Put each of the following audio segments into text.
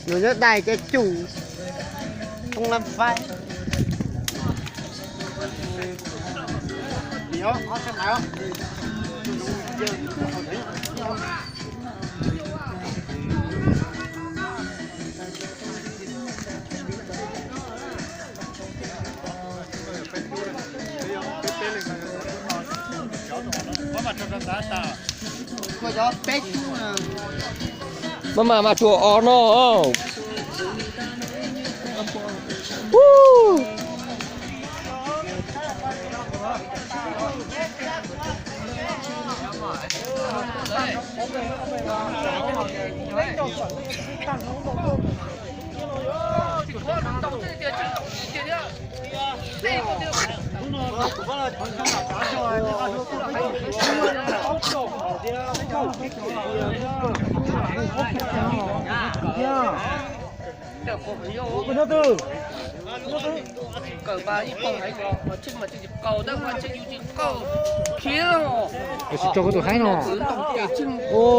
Nws nyob dai ces cum thoob lab faib. Maj mam mas tsuas os no.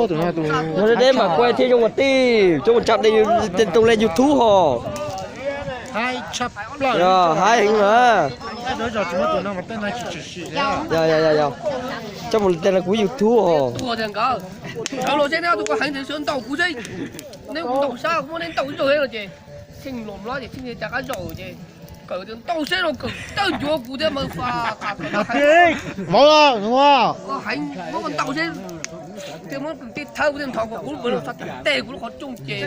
Tus no deb deb mas kuaj thiab zoo mas tij, coob mus tsa de tus le YouTube ho. Yog haib heev na. Yog yog yog yog, coj mus tej no kuv YouTube ho. Ntaus kuv seb, neb kuv ntaus sab kuv muab neb ntaus ib zaug no ces Tsheej los mlob ces Tsheej cas qab zaum ces Kawm tias ntaus seb no, Kawm tawj ncuav kuv thiab mas fa qas Kawm heev, muab ntaus seb, thiaj muab tej thawb kuv thiaj nthov kom kuv lub npawg no xa tes kuv lub qhov rooj ces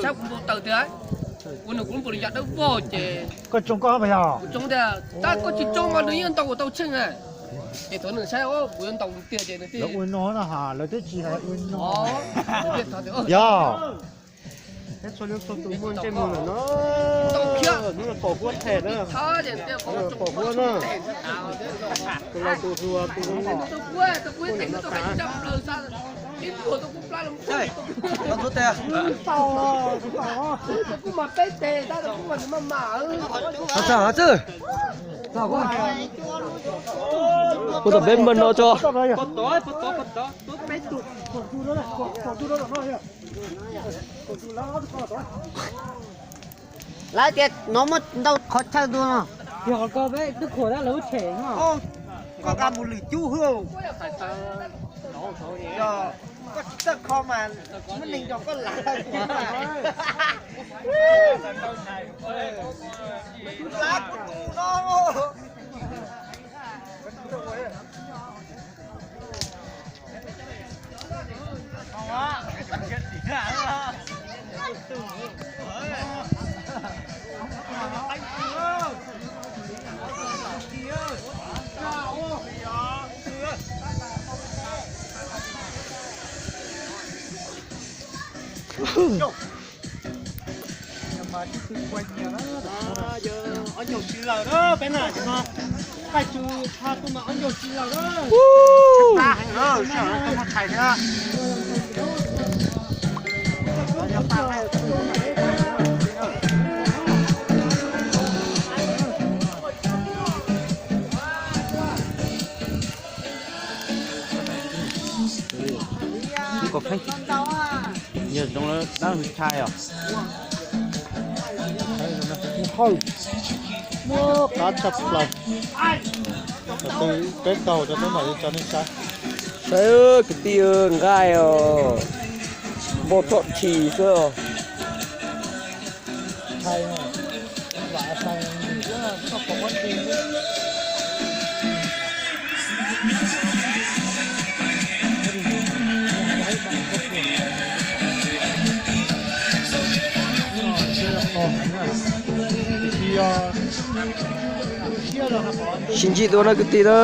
sab kuv npau taws tias kuv nws kuv lub npawg no ya dawb vog ces kuv tsoob tias tab koj tsis tsoob mas nws yeej ntaus kuv tau Tsheej. Ces thaum nws saib kuv yuav ntaus nws tiag ces nws thiaj ua no na, lawv twb tsis hais ua no. Yog. Peb txhua leej txhua tus muaj ntsej muag lawm no. Hnub no pom huab them na. Pom huab na. Tus laus tus hluas tus Ua tom peb maj no tso. Lawv tias no muaj ntau qhov chaw dua no. Yog koj peb twb khuam lawv lub tshem no. Koj nqa mus lwm cub hwj. Yog koj tsis txawj kho mas muaj neeg nrog koj lav. Lav kuv tus no. Ob nyuag tsis lawm na, peb na, qaij tsu tha tuaj mas ob nyuag tsis lawm na. Yog zoo dab hwj chai os. Hawj, muab qab tshaj plaws. Peb taug rau peb mam li tso nej saib. Saib kwv tij, nqaij os, npau txog tshis xwb os. Sib ntsib dua na kwv tij na.